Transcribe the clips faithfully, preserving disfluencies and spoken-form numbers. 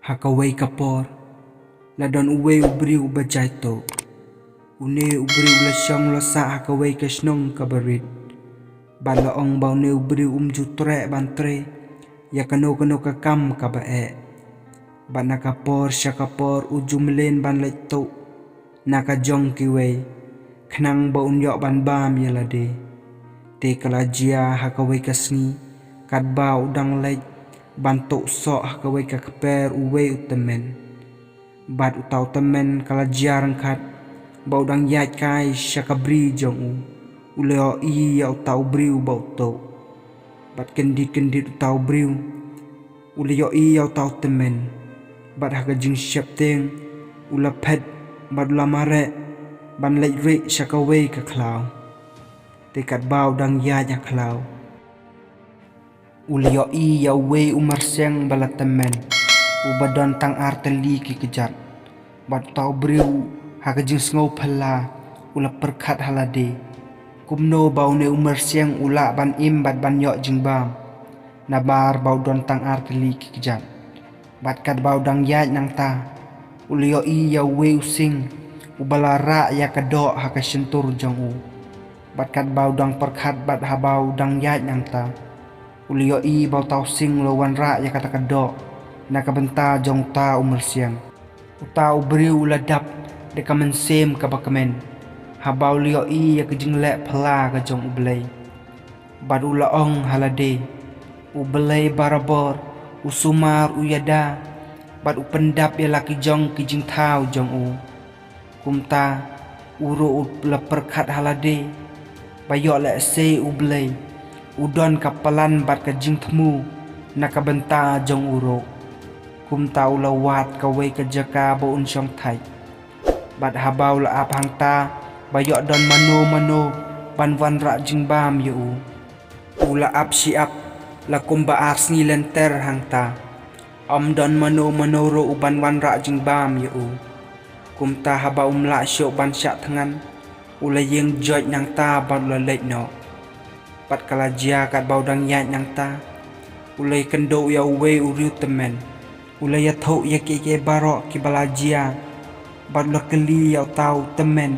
Ha kawei ka por, la don uwei u briew uba jai tuh. Une u briew u la shong u la sah ha kawei ka shnong kaba rit. Bad la ong ba une u briew um ju treh ban trei ïa kano kano ka kam kaba eh. Bad na ka por sha ka por u ju mlien ban leit tuh na ka jong kiwei, khnang ba un ïoh ban bam ïa lade. Te ka la jia ha kawei ka sngi, katba u dang leit ban tuh soh ha kawei ka kper uwei u tymmen. Bad uta u tymmen ka la jia ryngkat ba u dang ïaid kai sha ka bri jong u, u la ïohi ïa uta u briew ba u tuh. Bad kyndit kyndit uta u briew u la ïohi ïa uta u tymmen. Bad ha ka jingsheptieng u la phet bad u la mareh ban leit rieh sha kawei ka khlaw. Te katba u dang ïaid ha khlaw, u la ïohi ïa uwei u myrsiang ba la tymmen, uba don tang ar tylli ki kjat. Bad uta u briew ha ka jingsngew phylla u la pyrkhat ha lade, kumno ba une u myrsiang u lah ban im bad ban ïoh jingbam, namar ba u don tang ar tylli ki kjat. Bad katba u dang ïaid nangta, u la ïohi ïa uwei u sing uba la rah ïa ka doh ha ka shyntur jong u. Bad katba u dang pyrkhat bad haba u dang ïaid nangta, u la ïohi ba uta u sing u la wanrah ïa kata ka doh na ka bynta jong uta u myrsiang. Uta u briew u la dap da ka mynsiem kaba kmen haba u la ïohi ïa ka jingleh phylla ka jong U Blei. Bad u la ong ha lade, U Blei barabor u sumar u ïada bad u pyndap ïa la ki jong ki jingthaw jong u. Kumta u ruh u la pyrkhat ha lade ba ïoh lehse U Blei u don ka plan bad ka jingthmu na ka bynta jong u ruh. Kumta u la wad kawei ka jaka ba un shong thait. Bad haba u la ap hangta ba ïoh don mano mano ban wanrah jingbam ïa u. U la ap shi ap la kumba ar sngi lynter hangta. Ym don mano mano ruh uban wanrah jingbam ïa u. Kumta haba um lah shuh ban shah thngan, u la ïeng joit nangta bad u la leit noh. Bad ka la jia katba u dang ïaid nangta, u la ïakynduh ïa uwei u riewtymmen. U la ïathuh ïa kiei kiei baroh kiba la jia bad u la kylli ïa uta u tymmen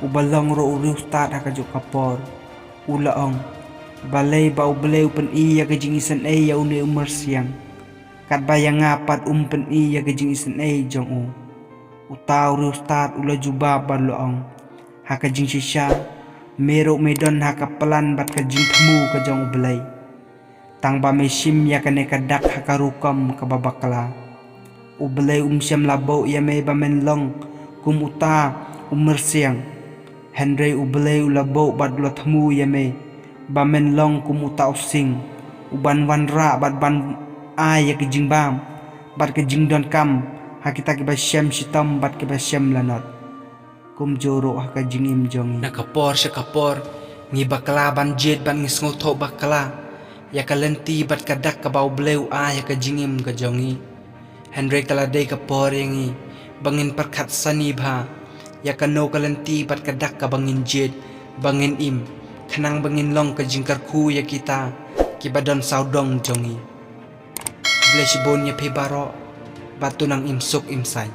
uba long ruh u riewstad ha kajuh ka por. U la ong, balei ba U Blei u pyni ïa ka jingisynei ïa une u myrsiang, katba ïa nga pat um pyni ïa ka jingisynei jong u? Uta u riewstad u la jubab bad u la ong, ha ka jingshisha me ruh me don ha ka plan bad ka jingthmu ka jong U Blei. Tang ba me shim ïa kane ka dak ha ka rukom kaba bakla. U Blei um shym la buh ïa me ba men long kum uta u myrsiang. Hynrei U Blei u la buh bad u la thmu ïa me ba men long kum uta u sing, uban wanrah bad ban ai ïa ka jingbam bad ka jingdonkam ha kita kiba shem shitom bad kiba shem lanot. Kumjuh ruh ha ka jingim jong ngi. Na ka por sha ka por, ngi bakla ban jied bad ngi sngewthuh bakla ïa ka lynti bad ka dak kaba U Blei u ai ha ka jingim ka jong ngi. Hynrei ka la dei ka por ïa ngi ba ngin pyrkhat sani bha ïa kano ka lynti bad ka dak kaba ngin jied, ba ngin im, khnang ba ngin long ka jingkyrkhu ïa kita kiba don sawdong jong ngi. Blei shibun ïa phi baroh, bad to nang im suk im saiñ.